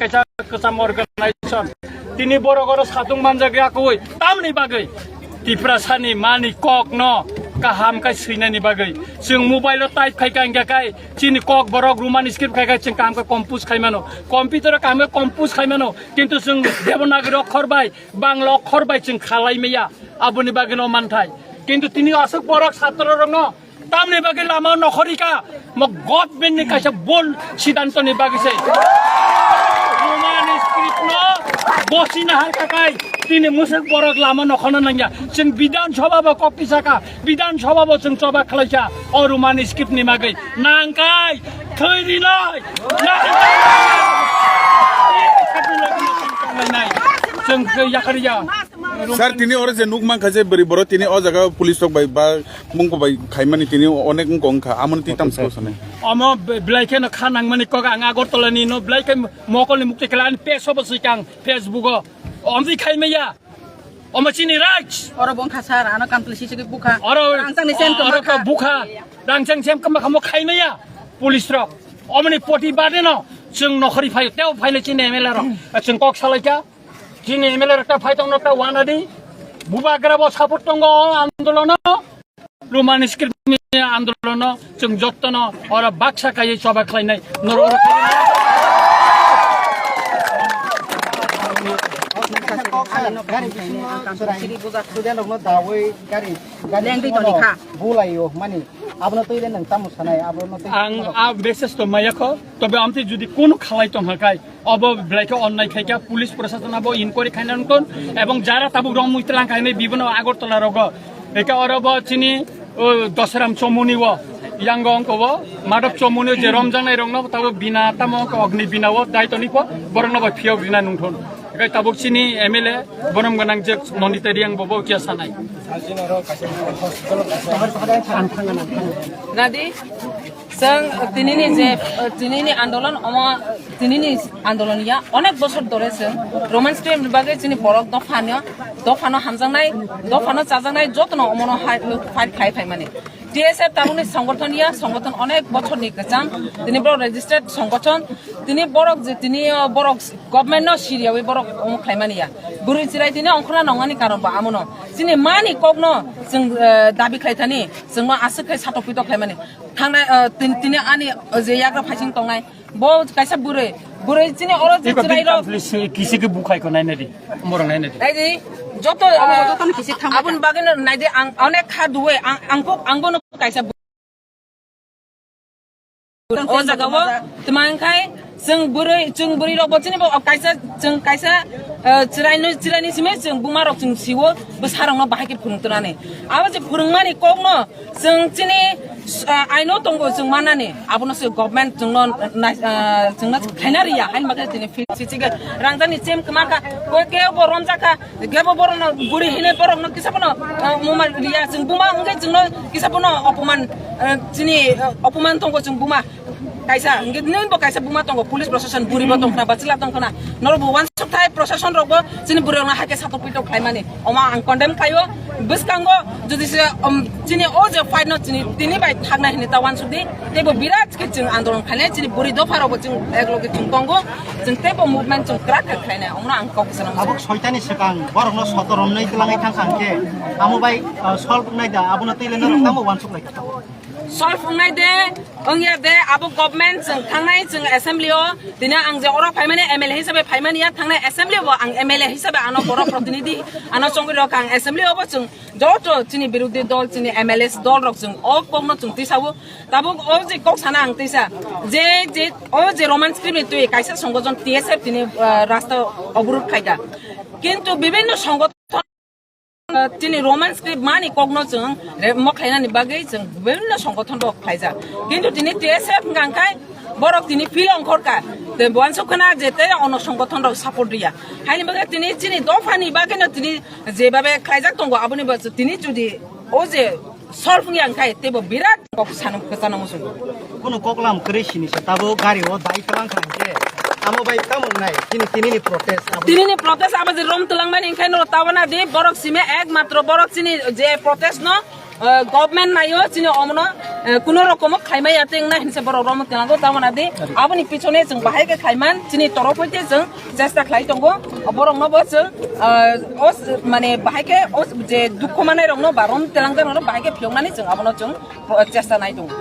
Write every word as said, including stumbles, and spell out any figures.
kaisa kwcham organization. Tini borok oro satung manjak ya koi tamni bagwi. Tiprasani mani kok no kaham kai swinani bagwi. Chwng mobile o type khai kai hingka kai chini kok borok Roman script khai kai chwng kaham kai compose khai mano. Computer o kaham kai compose khai mano. Kintu chwng Devanagari okhor bai Bangla okhor bai chwng khalai maya. Aboni bagwi no manthai. Kintu tini aswk borok satro rok no tamni bagwi lama nokhorika, mo government ni kaisa bol siddhanto ni bagwi se. Roman script no bosi na har kakai, tini musuk borok lama nokhorna nangya. Chwng Bidhan Sabha bo kok tisaka, Bidhan Sabha bo chwng choba khlaisa, o Roman script ni bagwi nangkai, thwi rinai, nangkai. Chwng yakhariya. Sir, tini oro je nuk mankha je bwrwi borok tini o jaga police rok bai ba mungko bai khaimani tini onek wngkha wngkha, amoni twi tamo sabo sanai. Omo be-, belai kheno kha nangmani kok ang Agartala ni no belai khe mokol ni mukti kala ani page obo swikang Facebook o. Omtwi khaimaya. Omo chini rights. Oro bongkha sir, ano council sisiki bukha. Oro, Rangchak ni sen oro kwma kha. Bukha. Rangchak ni sen kwma kha mo khaimaya. Police rok. Omoni poti bade no. Chwng nokhori phaio. Teo phaile chini M L A rok. Chwng kok salaikha. Chini M L A rok ta phai tongno ta wanadi. Bubagra bo support tongo o andolono. Roman script ni andolono chwng jottono oro baksa kaiwi choba khlainai. Norok oro Gari bisingo student rokno dawi gari, gari Lengdi bisingo toni kha. Bulaio mani abono twi le nang tamo sanai abono twi. Ang a message to maya kho, tobe amtwi jodi kono khalai tong hakai, obo belai khe onnai khaikha, police proshashan abo inquiry khaina nangton, ebong jara tabuk rong mui tlang khainai bibono Agartala rogo. Eka oro bo chini, o, Dosaram Chomuni o, yango ongko o, Madhab Chomuni o je romjaknai rokno tabuk bina tamo ongko Ogni bina o, daito ni po, borokno bo phiyok rina nungthon. Eka tabuk chini M L A, borom gwnang je Nandita Reang bo bo kya sanai. Nadi? Chwng tinini je, tinini andolon omo, tinini andolon ya onek bosor dore chwng Roman script ni bagwi chini borok dophano, dophano hamjaknai, dophano chajaknai jotono omono hai, fight khai phaimani. T S F tabukni songothon ya, songothon onek bochorni kwcham, tini borok registered songothon, tini borok je, tini, o, borok government no siriyawi borok omo khlaimani ya. Bwrwi chwrai tini ongkhorna nongmani karon bo amono. Chini mani kokno chwng, eh, dabi khlai thani, chwngno aswk khai satok pitok khlaimani. Thangnai, eh, tin-, tini ani, eh, je yagra phaising tongnai, bo kaisa bwrwi, bwrwi chini oro je chwrai rok. Kisi ke bukhai ko nai nadi, borok nai nadi. Nai di, joto, eh, joto ni kisi thang aboni bagwi no nai di, ang onek kha duwe, ang, ang kok, ang bono kaisa bu-, o jaga o, tma wngkhai, chwng bwrwi, chwng bwrwi rok bo chini bo kaisa, chwng kaisa, eh, chwrai no, chwrai ni simi chwng buma rok chwng siwo, bwsa rok no bahai khe phwrwng tonani. Abo je phwrwngmani kok no, Chwng chini, ah, aino tongo chwng manani, abono se government chwngno nai-, ah, chwngno khaina riya, haini bagwi chini fee sichigwi rangjani chem kwma kha, koi kebo romjak kha, kebo borokno buri hinwi borokno kisa bono, ah, muma riya, chwng buma wngkhe chwngno kisa bono opoman, ah, chini, ah, opoman tongo chwng buma. Kaisa, hingke nini bo kaisa buma tongo, police proshashan buri bo tongkhna, bachila tongkhna. Norok bo wansuk thai, proshashan rok bo chini bwrwi rok no hai khe satok pitok khlai mani. Omo ang condemn khlaio. Bwskango jodi se, um, chini o je fight no chini tini bai thaknai hinwi ta wansuk di. Tei bo birat khe chwng andolon khlainai, chini buri dopha rok bo chwng ek loge chwng tongo. Chwng tei bo movement chwng kwrak khe khlainai. Omo no ang kok sana muchungo. Tabuk soitani swkang borok no soto romnai twlangwi thangkha hingke amo bai, uh, solve wngnai da, abono twi le norok tamo wansuk lai kha. Solve wngnai de, wngya de, abo government chwng thangnai chwng assembly o, tini ang je oro phaimani M L A hisabe phaimani ya, thangnai assembly o bo ang M L A hisabe ano borok protinidhi ano chongwi rok ang assembly o bo chwng joto chini birodhi dol chini M L A dol rok chwng o kokno chwng tisawo. Tabuk o je kok sana ang tisa je, je o je Roman script ni twi kaisa songojon T S F tini, ah, rasta oborod khaida. Kintu bibhinno songothon Chini Roman script mani kokno chwng re-, mo khlainani bagwi chwng bibhinno songothon rok khlaijak. Kintu tini T S F hwnkha khe borok tini feel ongkhorkha. Tei bo uansuk khna je tei ono songothon rok support riya. Haini bagwi tini chini dophani bagwino tini jebabe khlaijak tongo aboni bo tini jodi o je solve wngya hwnkhe teibo birat kok sanam kwchano muchungo. Kunu koklam kwrwi sini se tabuk gari o dai twlang kha hwnkhe amo bai tamo wngnai chini tinini protest abo. Tinini protest abo je rom twlangmani hwnkhe no tabana di borok simi ek matro borok chini je protest no Government naio chini omono kuno rokomo khaimaya tengna hinse borok romok tengnago tamona di aboni pichone chwng bahai khe khaiman chini torop hoite chwng chesta khlai tongo borokno bo chwng o mane bahai khe o je dukhu manai rokno ba rom telangja rokno bahai khe phiyoknani chwng abono chwng chesta nai tongo.